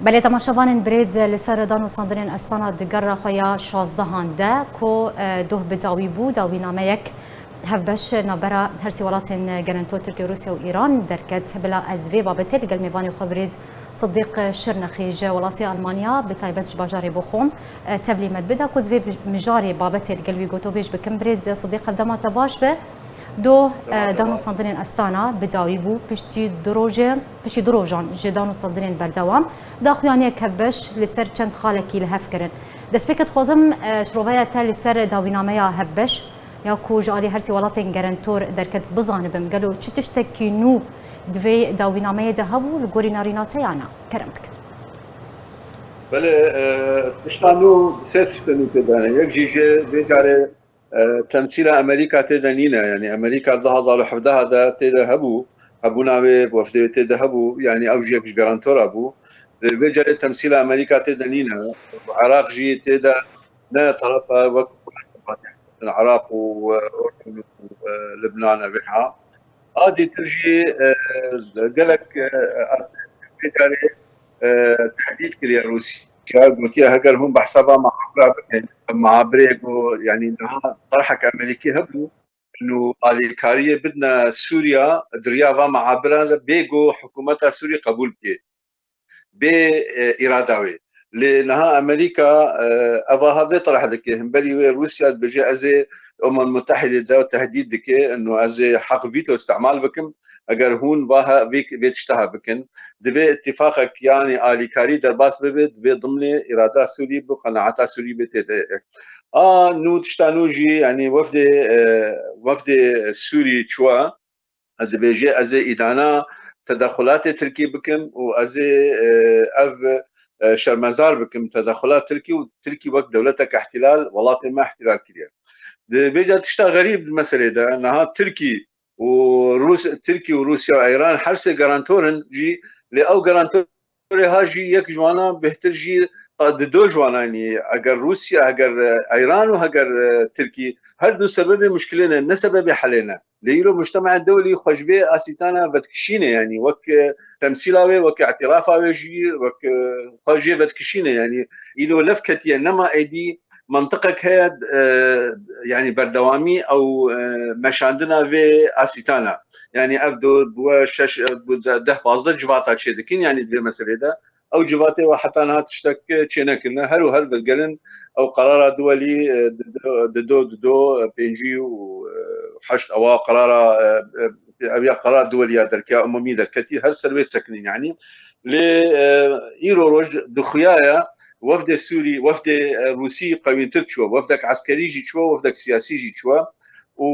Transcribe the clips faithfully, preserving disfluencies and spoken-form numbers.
Belê temaşevanên birêz, li ser dan û standinên Astana di gerra xwe ya şazdehan de ku, e, doh bi dawî bû, dawînameyek hevbeş navbera her sê welatên gerento Tirkiye, Rûsya û Îran derket. Bila ez vê babetê li gel mêvanê xwe birêz Sidîq Şirnexî ji welatê Almanya, bi taybet ji bajarê Boxom, e, tevlî me dibida ku ez vê mijarê babetê li gel wî gotobêj bikim. Birêz Sidîq, ev dema te baş be. Doh, e, dan û standinên Astana bi dawî bû. Piştî du rojê, piştî du rojan ji dan û standinên berdewam, daxuyaniyek hevbeş li ser çend xalekî li hev kirin. Destpêkê dixwazim, e, şiroveya te li ser dawînameya hevbeş ya ku ji alî her sê welatên gerentor derket bizanibim. Gelo çi tiştekî nû di vê dawînameyê de hebû li gorî narîna te ya na? Kerem bikin. Belê, e, tişta nû, sê tiştê nû tê de ne. Yek jî ji vê carê, e, temsîla Amerîka tê de nîne. Yanî Amerîka du hazar û hevdeh de tê de hebû. Hebûna wê, wefdê wê tê de hebû. Yanî ew jî yek ji garantora bû. E, vê carê temsîla Amerîka tê de nîne. Iraq jî tê de ne terefa wek Iraq û, e, Urdun û, e, Libnan e vêha. A dîtir jî, e, gelek, e, vê carê, e, tehdîd kiriye Rûsya. Gotiye heger hûn behsa va muhabira bikin, muhabirê ku, yanî niha terhek Amerîkî hebû, nû alîkariyê bidine Sûriya, di riya va muhabira de bê ku hikûmeta Sûrî qebûl bike. Bê, e, îrada wê. Lê niha Amerîka, e, evaha vê tereh dike. Himberî wê Rûsya dibêje, ez ê Umem Mutehîdê de tehdîd dike, û ez ê heq vîto îstîmal bikim. Eger hûn vaha vê, vê tiştaha bikin, divê îtîfaqek yanî alîkarî derbas bibe, divê dimnê îrada Sûrî bi qenaeta Sûrî bê tê de. A nû tişta nû jî, yanî wefdê, e, wefdê Sûrî çûwa, dibêje, ez ê îdana tedexulatê Tirkî bikim û ez ê, e, ev, e, şermezar bikim tedexulat Tirkî û Tirkî wek dewletek îhtîlal welatê me îhtîlal kiriye. Di vêca tişta xerîb di meselê de, niha Tirkî û Rûs-, Tirkî û Rûsya û Îran her sê garantor in jî, lê ew garantor ha jî yek ji wana bêhtir jî ta di do ji wana, yanî eger Rûsya, heger, e, Îran û heger, e, Tirkî, her du sebebê muşkilê ne, ne sebebê helê ne. Lê îro mujtema dewlî xwe ji vê asîtana vedikişîne, yanî wek, e, temsîla wê, wek îtîrafa wê jî, wek, e, xwe jê vedikişîne, yanî îro lev ketiye, nema êdî mentiqek heye, e, yanî berdewamî ew, e, meşandina vê asîtana. Yanî ev dor bi we şeş, bi de-, deh pazdeh civata çêdikin, yanî di vê meselê de. Ew civatê we heta niha tiştek çênekirine. Her û her vegerin ew qerara duwelî, e, di do, di do, di do, e, pêncî û, e, heşt ewa qerara, e, e, ev ya qerar duwelî ya derkeya umumî derketî, her ser wê sekinîn yanî. Lê, e, îro roj dixuyaye wefdê Sûrî, wefdê, e, Rûsî qewîntir çûwe, wefdek eskerî jî çûwe, wefdek siyasî jî çûwe û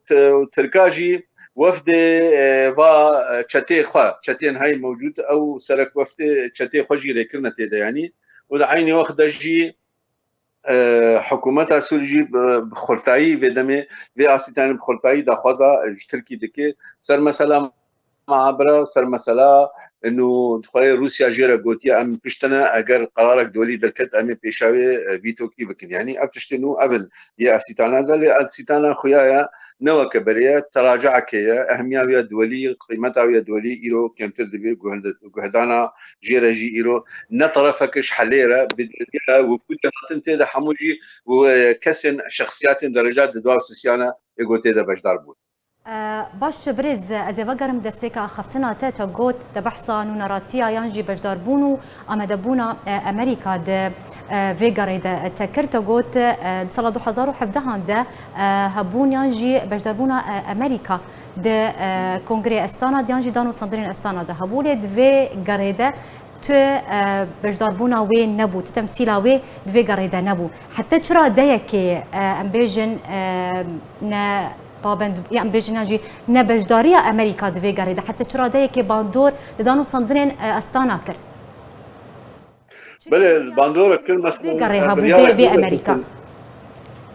t-, û Tirka jî wefdê, e, va, e, çetê xwe, çetên hey mewcûd, ew serek wefdê çetê xwe jî rêkirine tê de yanî. Û di eynî wext de jî, e, hikûmeta Sûrî jî bi, bi xurtayî vê demê, vê asîtanê bi xurtayî daxwaza, e, ji Tirkî dike. Ser mesela muhabira, ser mesela, e, nû dixwaye Rûsya jê re gotiye, em pişt ne, eger qerarek duwelî derket, em ê pêşa wê, e, vîtokî bikin. Yanî ev tiştê nû ev in yê asîtana de, lê asîtana xuya ye, ne weke berê ye, teracaekê ye, ehmiya wê ya duwelî, qîmeta wê ya duwelî îro kêmtir dibe, guhend-, guhdana jê re jî îro ne terefek ji helê re, bi dêrî re, û ku hatin tê de hemû jî û, e, kesên, şexsiyatên dereca di dua sisiyana ê gotê de beşdar bûn. E, baş birêz, ez ê vegerim destpêka axaftina te, te got, te behsa nûneratiya yan jî beşdarbûn û amadebûna, e, Amerîka di, e, vê gerê de te kir. Te got, e, di sala du hezar û hevdehan de, e, hebûn yan jî beşdarbûna, e, Amerîka di, e, Kongrê Astana de yan jî dan û standinên Astana de hebû. Lê di vê gerê de tu, e, beşdarbûna wê nebû, tu temsîla wê di vê gerê de nebû. Heta çi radeyekê, e, em bêjin, e, ne pabend, ya em bêjin yan jî ne beşdariya Amerîka di vê gerê de, heta çi radeyekê bandor li dan û standinên, e, Astana kir? Belê, bandorek kir, mesela, vê gerê hebû, biryarek bê, bê nû Amerîka derxistin.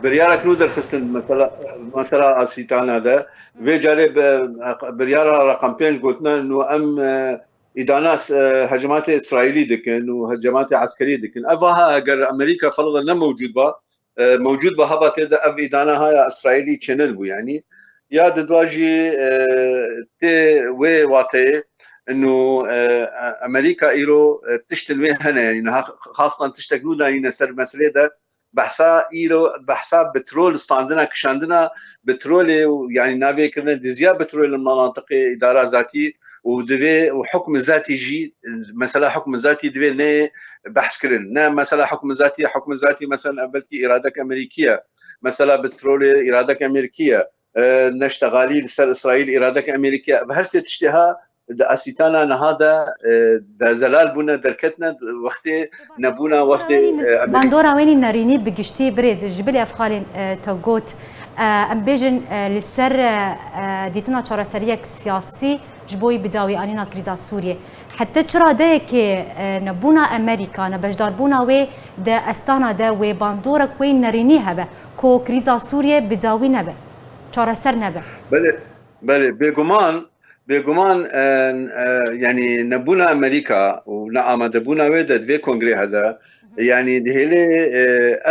Biryarek nû derxistin, mesela, mesela asîtana de. Vê carê bi-, biryara reqem pênc gotine, nû em, e, îdana, e, hecematê Îsraîlî dikin û hecematê eskerî dikin. Ev vaha eger Amerîka ferda ne mewcûd ba, e, mewcûd ba heba tê de ev îdana haya Îsraîlî çênedibû yanî. Ya di dua jî, e, tê wê wateyê, inu, e, Amerîka îro, e, tiştin wê hene, yanî niha xastan tiştek nû danîne ser meselê de, behsa îro, behsa petrol standina, kişandina petrolê û, yanî, navê kirine diziya petrolê li mantiqê îdara zatî û divê û hukm zatî jî, mesela hukm zatî divê neyê behs kirin. Ne mesela hukm zatî, hukm zatî mesela belkî îradek Amerîkî ye. Mesela petrolê îradek Amerîkî ye. E, neştexalî li ser Îsraîl îradek Amerîkî ye. Ev her sê tiştê ha di asîtana niha de, e, de zelal bûne, derketine wextê nebûna wextê, e, Amerîkî. Bandora wenî nerînî bi giştî birêz ji bilî ev xalên, e, te got, e, em bêjin, e, li ser, e, e, dîtina çareseriyek siyasî ji bo yî bidawî anîna krîza Sûriyê. Hette çi radeyekê, e, nebûna Amerîka, nebeşdarbûna wê di astana de wê bandorek wê nerînî hebe ku krîza Sûriyê bidawî nebe, çareser nebe? Belê, belê, bêguman, bêguman, e, e, yanî nebûna Amerîka û neamadebûna wê de di vê kongrê hede, yanî dihêlê, e,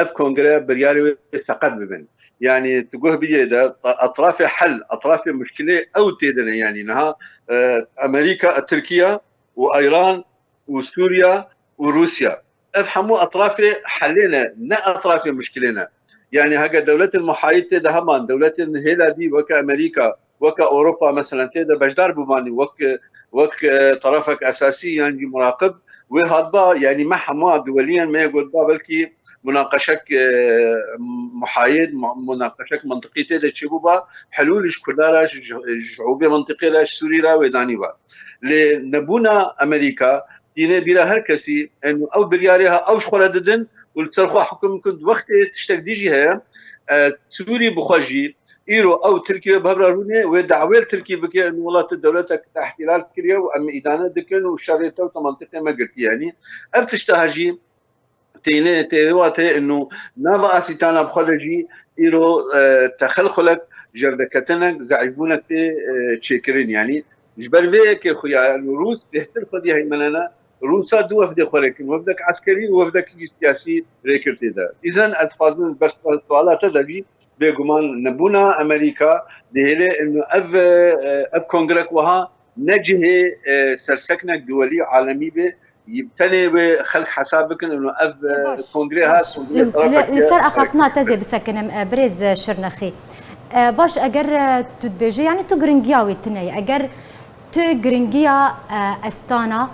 ev kongre biryarê wê seqet bibin. Yanî tu guh bidê de, etrafê hel, etrafê muşkilê ew tê de ne. Yanî niha, e, Amerîka, Tirkiye û Îran û Sûriye û Rûsya. Ev hemû etrafê helê ne, ne etrafê muşkilê ne. Yanî heke dewletên muhayîd tê de heman, dewletên hêla dî weke Amerîka, weke Ewropa, meselen, tê de beşdar bûbanî, wek, wek, e, terefek esasî yan jî muraqib, wê hatba, yanî me hema duweliyan me yê gotba belkî munaqeşek, e, muhayid, mu-, munaqeşek mantiqî tê de çêbûba, helûl ji Kurda re, ji, ji, ji şûbê mantiqê re, ji Sûrî re wê danîba. Lê nebûna Amerîka tîne bîra her kesî, eno ew biryarê ha ew ji xwe re didin û li ser xwe hukm dikin. Wextê tiştek dî jî heye, e, Sûrî bi xwe jî, îro ew Tirkiye bi hev re rûnê, wê dawê li Tirkî bike, eno welat dewletek te îhtîlal kiriye û em îdane dikin û şerê te û te mantiqê me girtiye. Yanî ev tişta ha jî têne, têne wa tê inu nava asîtana bi xwe de jî îro, e, texel xulek, jevdeketinek, zeîfbûnek tê, e, çêkirin. Yanî ji ber vê yekê xuya, yanî Rûs bêhtir xwedî heymenene, Rûsa du wefdê xwe rê kin, wefdek eskerî û wefdek jî siyasî rê kir tê de. Îzen ez dixwazim ber suala te de jî, bêguman nebûna Amerîka dihêle inu ev, e, ev kongrek wiha ne cihê, e, serseknek duwelî alemî be, tenê wê xelk hesab bikin û ev, e, kongrê ha, kongrê li, li ser axaftina te zê bisekinim, e, birêz Şirnexî. E, baş, eger, e, tu dibêje, yanî tu giringiya wê tune ye. Eger tu giringiya, e, astana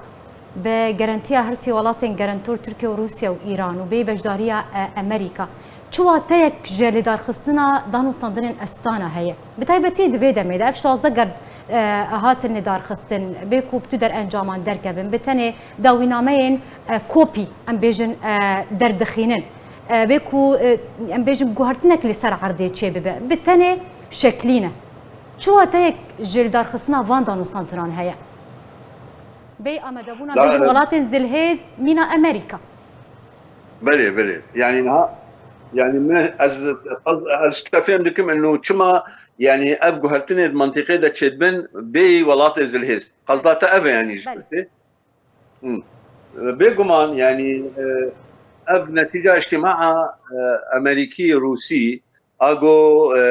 bi gerentiya her sê welatên gerentor Tirkiye û Rûsya û Îran û bê beşdariya, e, Amerîka, çi wateyek ji lêdarxistina danûstandinên astana heye? Bi taybetî di vê demê de ev şazdeh gerd, e, hatin lêdarxistin, bê ku bi tu derencaman derkevin, bi tenê dawînameyên, e, kopî, em bêjin, e, derdixînin, e, bê ku, e, em bêjin guhertinek li ser erdê çêbibe, bi tenê şeklî ne. Çi wateyek ji lêdarxistina van danûstandinan heye? Bê amadebûna, bêjin, welatên zilhêz mîna Amerîka. Belê, belê. Yanî niha, yanî me, ez, ez, ez ji te fêm dikim, eno çima, yanî ev guhertinê di mentiqê de çêdibin bê welatê zilhêz. Qezda te ev e, yanî ji Belê. Hı. Bêguman, yanî, e, ev netîca îctîmaa, e, Amerîkî, Rûsî, ago, e,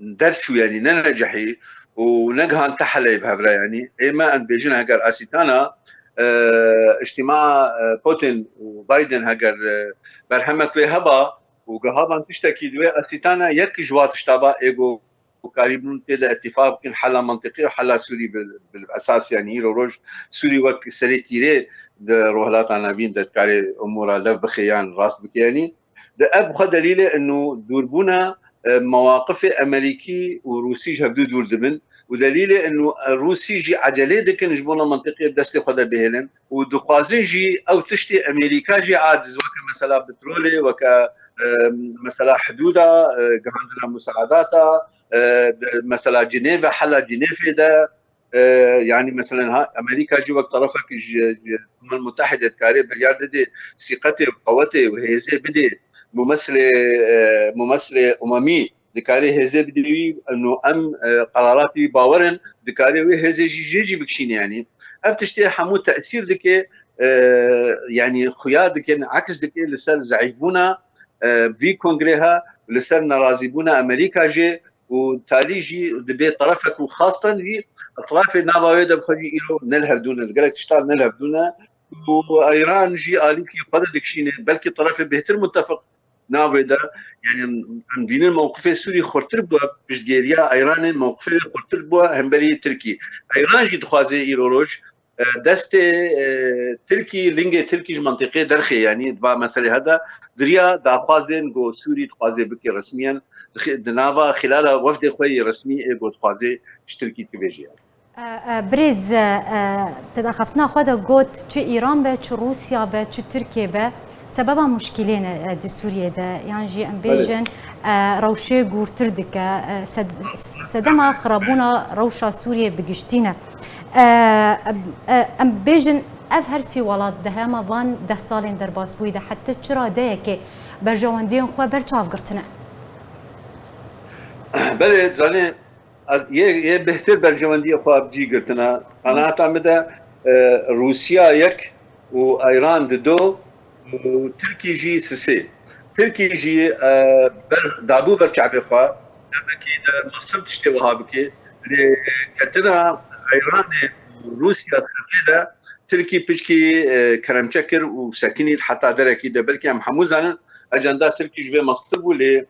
derçû, yanî nenecihî û negihand te heleyê bi hev re, yanî ê me em dibêjin heger asîtana, e, îctîmaa, e, Putin û Biden heger, e, berhemek wê heba û gihaban tiştekî di wê asîtana yek ji wa tişta ba êgo û karîbûn tê de îtîfaq bikin hela mentiqî û hela Sûrî bi, bi esas, yanî îro roj Sûrî wek serê tîrê di Rojhilata Navîn de dikarê umûra lev bixe yan rast bike, yanî. Di ev xwe delîlê inu dûrbûna, e, mewaqifê Amerîkî û Rûsî ji hevdû dûr dibin û delîlê inu, e, Rûsî jî ecelê dikin ji bona mentiqê bi destê xwe de bihêlin û dixwazin jî ew tiştê Amerîka jî aciz, weke mesela petrolê, weke, e, mesela hidûda, e, gihandina musaadata, e, di mesela Cinêve, hela Cinêvê de, e, yanî meselen ha, Amerîka jî wek terefek ji, ji Umem Mutehide dikarê biryar didê sîqetê û qewetê û hêzê bidê mumesilê, e, mumesilê umemî, dikarê hêzê bidê wî, eno em, e, qeraratî wî bawer in, dikarê wê hêzê jî jê jî bikişîne, yanî. Ev tiştê hemû tesîr dike, e, yanî xuya dike, aks dike li ser zeîfbûna, e, vî kongrê ha, li ser nerazîbûna Amerîka jê û talî jî dibê terefek û xastan jî etrafê nava wê de bi xwe jî îro ne li hevdû ne, gelek tiştan ne li hevdû ne. Û Îran jî alîkî xwe de dikişîne, belkî terefê bêhtir mutefiq navê de, yani em dînin mewqifê Sûrî xurtir bû, piştgêriya Îranê mewqifê wê xurtir bû hemberî Tirkî. Îran jî dixwaze îro roj, e, destê, e, Tirkî, lingê Tirkî ji mentiqê derxê, yani di va meselê heda diriya daxwazên ku Sûrî dixwaze bike resmiyen, di xi-, di nava xilala wefdê xwe yê resmî ê ku dixwaze ji Tirkî bibêje yani. E, e, birêz, e, e, di axaftina xwe de got, çi Îran be, çi Rûsya be, çi Tirkiye be, sebeba muşkilê ne, e, di Sûriyê de, yan jî em Belê. bêjin, e, rewşê gûrtir dike, e, sed-, sedema xirabûna rewşa Sûriyê bi giştî ne. E, e, em bêjin, ev her sî welat di hema van deh salên derbasbûyî de heta çi radeyekê berjewendiyên xwe berçav girtine? Belê, zanê, yê, yê bêhtir berjewendiyê xwe bi cî girtine. Qenaeta min de, e, Rûsya yek û Îran dido û Tirkî jî sisê. Tirkî jî, e, ber, dabû ber çavê xwe, demekî de mestir tiştê wiha bike. Lê ketina Îranê û Rûsya di xetlê de Tirkî piçkî, e, keremçe kir û sekinî heta derekî de. Belkî em hemû zanin, ecenda Tirkî ji vê mestir bû, lê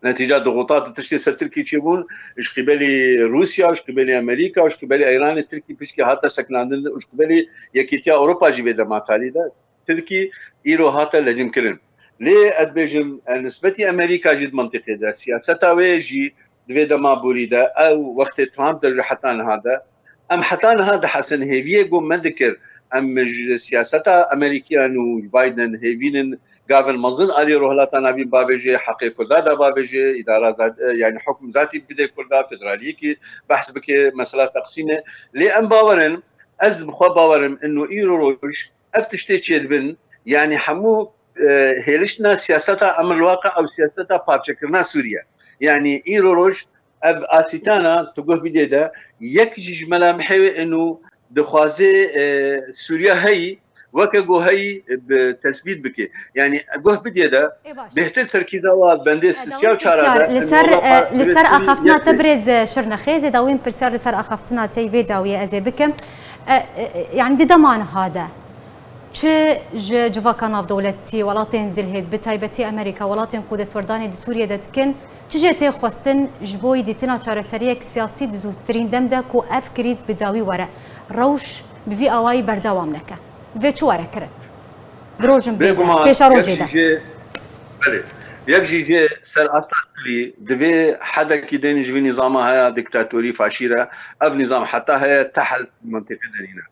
netîca dixutat û tiştê ser Tirkî çêbûn, ji qîbelî Rûsya, ji qîbelî Amerîka, ji qîbelî Îranê Tirkî piçkî hate sekinandin û ji qîbelî Yekîtiya Ewropa jî vê dema talî de Tirkî îro hate lecimkirin. Lê ez dibêjim, e, nisbetî Amerîka jî di mentiqê de, siyaseta wê jî di vê dema borî de, ew wextê Trump de ji heta niha de, em heta niha dihesin hêviyê ku me dikir, em ji siyaseta Amerîkiyan û Biden hêvînin gavên mezin alî Rojhilata Navîn bavêje, heqê Kurda da bavêje, îdara zat-, e, yani hukm zatî bide Kurda, federaliyekî behs bike, mesela teqsîmê. Lê em bawerin, ez bi xwe bawerim, inu îro roj ev tiştê çêdibin, yani hemû, e, hêliştina siyaseta emir li waqe ew siyaseta parçekirina Sûriye. Yani îro roj ev asîtana tu guh bidê de yek jî ji melamihê wê inu dixwaze, e, Sûriya heyî weke ku heyî bi tesbît bike. Yani guh bidê de Ê baş. bêhtir terkîza wa bendê E, sisiya û dawî çara pirsiyar de li ser, e, li ser axaftina te birêz, e, Şirnexê, zê dawîn pirsiyar li ser axaftina te yî vê dawiyê ez ê bikim. E, e, e, yani di dema niha de çi ji civaka navdewletî, welatên zilhêz, bi taybetî Amerîka, welatên ku destwerdanê di Sûriyê de dikin, çi jê tê xwestin ji bo yî dîtina çareseriyek siyasî di zûtirîn dem de ku ev krîz bi dawî were, rewş bi vî awayî berdewam neke? Vê çi were kirin? Di rojin Bêguman, pêşerojê yek de. jî jê, belê, yek jî jê ser asta Sûrî divê hedekî din ji vî nîzama heye diktatorî, faşî re. Ev nîzam heta heye tehel mentiqê de nîne.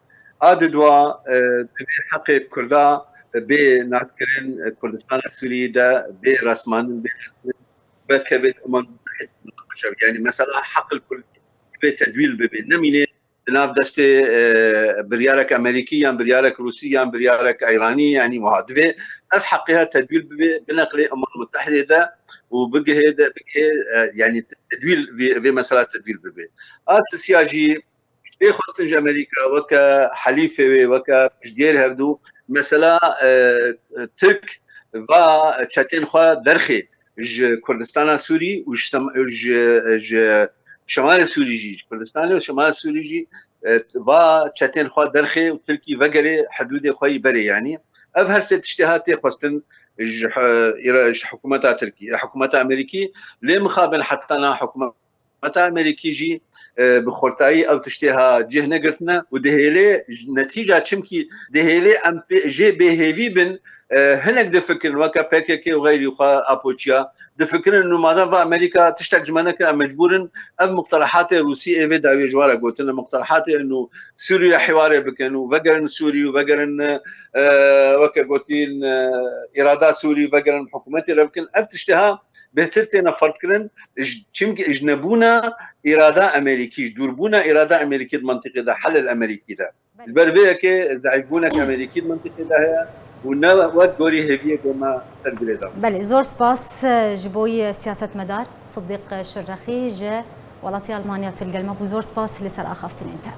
A di dua, e, divê heqê Kurda bê naskirin, e, Kurdistana Sûrî de bê resmandin, bê resmandin, weke bê Umem Mutehîd, yani mesela heqil Kurd divê tedwîl bibe, nemîne di nav destê, e, biryarek Amerîkî yan biryarek Rûsî yan biryarek Îranî, yani wiha divê ev heqê ha tedwîl bibe, bineqlê Umem Mutehîdê de û bigihê de, bigihê, e, yani tedwîl vê, vê mesela tedwîl bibe. A sisiya jî Lê xwestin ji Amerîka weke helîfê wê, weke piştgêr hevdû, mesela, e, Tirk va çetên xwe derxê ji Kurdistana Sûrî û ji Sem-, ji, ji Şemalê Sûrî jî, ji Kurdistanê û Şemalê Sûrî jî, e, va çetên xwe derxê û Tirkî vegerê hidûdê xwe yî berê, yanî. Ev her sê tiştê ha tê xwestin ji, e, îra-, ji hikûmeta Tirkî, hikûmeta Amerîkî, lê mixabin heta niha hikûmeta Hikûmeta Amerîkî jî, e, bi xurtayî ew tiştê ha cih negirtine û dihêlê ji netîca, çimkî dihêlê em pê, jê bêhêvî bin, e, hinek difikirin weke P K K û xeyrî xwe apoçiya difikirin û madem va Amerîka tiştek ji me nekir, em mecbûr in ev muqterehatê Rûsî ê vê dawiyê ji we re gotin, muqterehatê inu Sûriye hêwarê bikin û vegerin Sûrî û vegerin, e, weke gotîn, e, îrada Sûrî, vegerin hikûmetê re bikin. Ev tiştê ha bêhtir têne ferdkirin, ji, çimkî ji nebûna îrada Amerîkî, ji dûrbûna îrada Amerîkî di mentiqê de, helê li Amerîkî de. Belê. Ji ber vê yekê zeîfbûnek Amerîkî di mentiqê de heye û ne wek gorî hêviyê ku me ser gulê de. Belê, zor spas, e, ji bo yî siyasetmedar Sidîq Şirnexî ji welatî Almanya tu li gel me bû. Zor spas li ser axaftinên te.